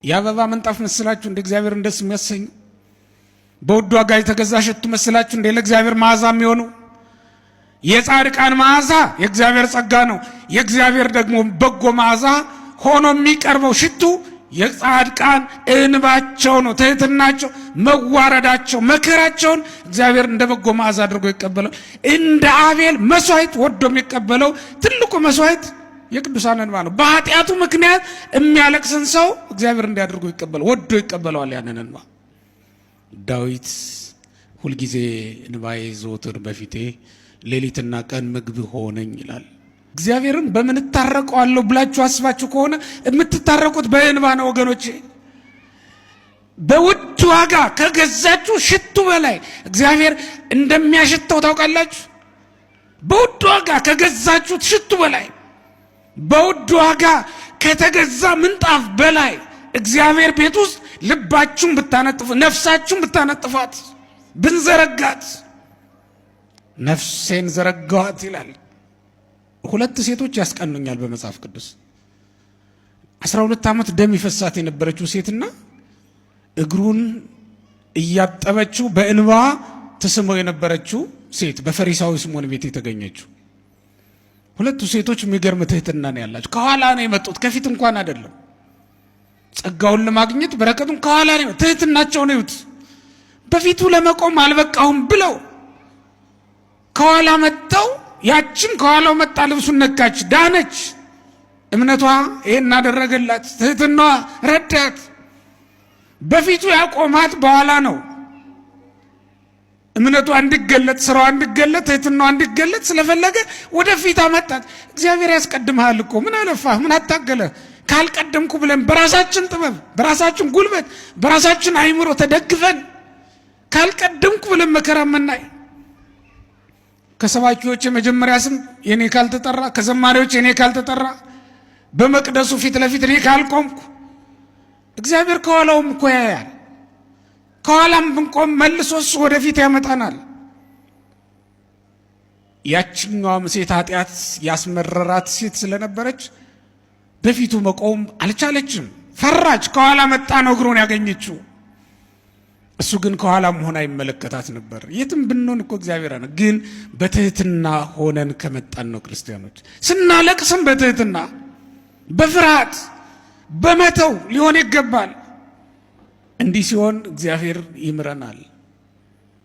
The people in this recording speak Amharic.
የአበባ ምንጣፍ መስላችሁ እንደ እግዚአብሔርን ደስ የሚያሰኙ? በውድ ዋጋ የተገዛ ሽቱ መስላችሁ እንደ ለእግዚአብሔር መዓዛ የሚሆኑ? የጻድቃን መዓዛ የእግዚአብሔር ጸጋ ነው። የእግዚአብሔር ደግሞ በጎ መዓዛ ሆኖ የሚቀርበው ሽቱ የጻድቃን እንባቸው ነው። ትህትናቸው፣ መዋረዳቸው፣ መከራቸውን እግዚአብሔር እንደ በጎ መዓዛ አድርጎ ይቀበለው። እንደ አቤል መስዋዕት ወዶ የሚቀበለው ትልቁ መስዋዕት የቅዱሳን እንባ ነው። በኃጢአቱ ምክንያት የሚያለቅስን ሰው እግዚአብሔር እንዲያደርጎ ይቀበለው፣ ወዶ ይቀበለዋል ያንን እንባ። ዳዊት ሁልጊዜ እንባዬ ዘወትር በፊቴ ሌሊትና ቀን ምግብ ሆነኝ ይላል። እግዚአብሔርን በምን እታረቀዋለሁ ብላችሁ አስባችሁ ከሆነ የምትታረቁት በእንባ ነው ወገኖቼ። በውድ ዋጋ ከገዛችሁ ሽቱ በላይ እግዚአብሔር እንደሚያሽተው ታውቃላችሁ። በውድ ዋጋ ከገዛችሁት ሽቱ በላይ፣ በውድ ዋጋ ከተገዛ ምንጣፍ በላይ እግዚአብሔር ቤት ውስጥ ልባችሁን ብታነጥፉ፣ ነፍሳችሁን ብታነጥፏት፣ ብንዘረጋት፣ ነፍሴን ዘረጋዋት ይላል። ሁለት ሴቶች ያስቀኑኛል በመጽሐፍ ቅዱስ። 12 ዓመት ደም ይፈሳት የነበረችው ሴትና እግሩን እያጠበችው በእንባ ትስመው የነበረችው ሴት፣ በፈሪሳዊ ስምዖን ቤት የተገኘችው። ሁለቱ ሴቶች የሚገርም ትህትና ነው ያላቸው። ከኋላ ነው የመጡት፣ ከፊት እንኳን አይደለም። ጸጋውን ለማግኘት በረከቱን ከኋላ ነው። ትህትናቸውን እዩት። በፊቱ ለመቆም አልበቃሁም ብለው ከኋላ መጥተው ያችን ከኋላው መጣ፣ ልብሱን ነካች፣ ዳነች። እምነቷ ይሄን አደረገላት፣ ትህትናዋ ረዳት። በፊቱ ያቆማት በኋላ ነው። እምነቷ እንዲገለጥ፣ ስራዋ እንዲገለጥ፣ ትህትናዋ እንዲገለጥ ስለፈለገ ወደፊት አመጣት። እግዚአብሔር ያስቀድምሃል እኮ። ምን አለፋህ፣ ምን አታገለህ? ካልቀደምኩ ብለን በራሳችን ጥበብ፣ በራሳችን ጉልበት፣ በራሳችን አይምሮ ተደግፈን ካልቀደምኩ ብለን መከራ መናይ፣ ከሰባኪዎች የመጀመሪያ ስም የኔ ካልተጠራ፣ ከዘማሪዎች የኔ ካልተጠራ፣ በመቅደሱ ፊት ለፊት እኔ ካልቆምኩ፣ እግዚአብሔር ከኋላውም እኮ ያያል። ከኋላም ብንቆም መልሶ እሱ ወደፊት ያመጣናል። ያችኛዋም ሴት ኃጢአት ያስመረራት ሴት ስለነበረች በፊቱ መቆም አልቻለችም። ፈራች። ከኋላ መጣ ነው እግሩን ያገኘችው። እሱ ግን ከኋላም ሆና ይመለከታት ነበር። የትም ብንሆን እኮ እግዚአብሔር ነው። ግን በትህትና ሆነን ከመጣን ነው ክርስቲያኖች። ስናለቅስም በትህትና፣ በፍርሃት፣ በመተው ሊሆን ይገባል። እንዲህ ሲሆን እግዚአብሔር ይምረናል።